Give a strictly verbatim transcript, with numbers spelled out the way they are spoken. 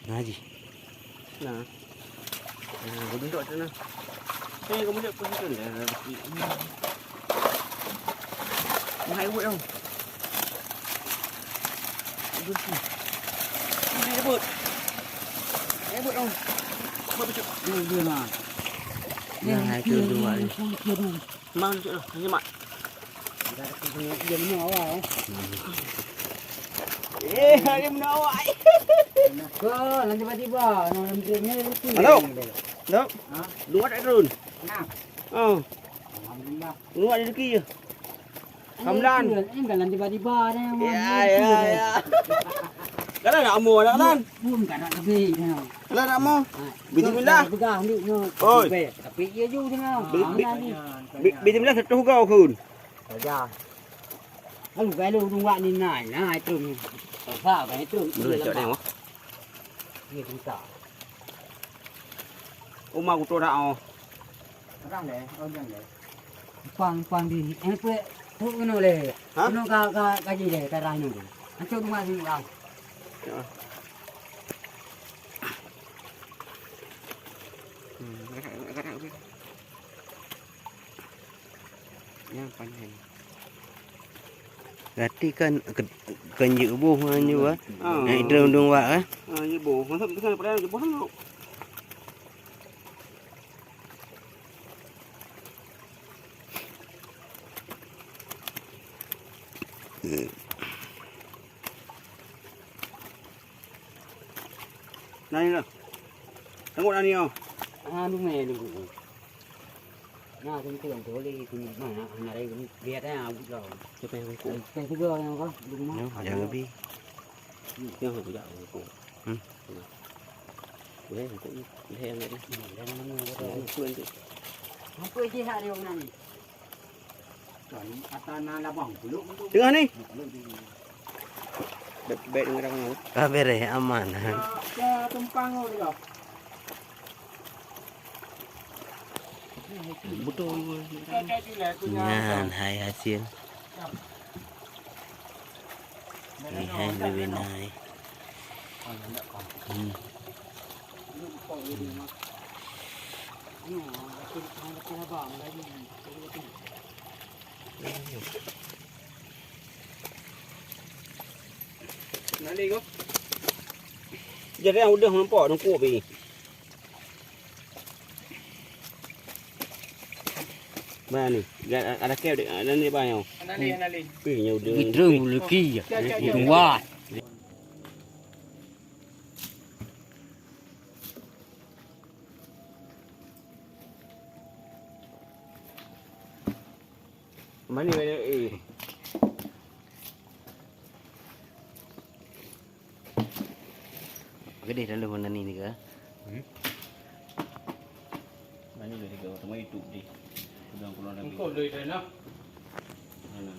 Haji. Nah. Nah, geuduek tu nah. Eh, kamu dek posisi tu dah. Mahai buat tau. Aduh. Ini buat. Eh, buat tau. Buat betul. Dia, dia lah. Nah, itu dua ni. Mang tu lah. Hanya mak. Eh, ada menawai. Kau, nanti tiba-tiba, nanti dia ni. Halo. Dok. Ha? Dua tak turun. Nah. Oh. Alhamdulillah. Dua ada rezeki je. Kamlan. Ini kan nanti tiba-tiba ni. Ya, ya, ya. Kalau nak mau nak kan? Pun tak nak lebih. Kalau nak mau. Bismillah. Pegang ni. Oi. Tapi ia ju tengah. Bi-, bi-, bi-, bismillah satu gau kun. Saja. Lalu kalau ureueng wak ni nai, nah itu ni. Pasal kan itu. Dulu cok tengok. Ni cerita. Uma kutu dah oh. Orang deh, orang deh. Pang pang di. Eh pue. Tu kena le. Ha? Kena ka ka kaji deh, ka rah nyoe. Antuk rumah sini kau. Ya. Hmm, agak agak agak. Nyang panjang. Berarti kan ke-, kan jeuet boh ngon nyoe, ah. Ah. Naik drone dong wak, ah. Ah, jeuet boh. Masa tu kan padahal jeuet boh tu. Nah, ni lah. Tengok dah ni, oh. Ah, dumè, dumè. Nah, tu tu yang boleh tu mana nak ada biar dah abut lah. Siapa yang hukum? Yang tiga yang kau di rumah. Yang, yang lebih. Yang aku jak hukum. Hmm. Boleh hukum ni. Boleh yang ni. Yang mana? Hukum tu. Apa je hak dia orang ni? Tengah ni. Baik, baik dengar aku. Ah, beres, aman. Betul. Nyan, hai hasil. Ni hai bebe nai. Hmm. Jadi yang udah nampak nungkuk bi. Mana ni? Ada kep dek, ada ni bang. Nali, nali. Pi nya udah. Itu lelaki ya. Dua. Mani banyak eh. Gede dalam mana ni ke? Hmm? Mani gede ke? Tengok YouTube di. Udah keluar lagi. Engkau dari sana. Mana?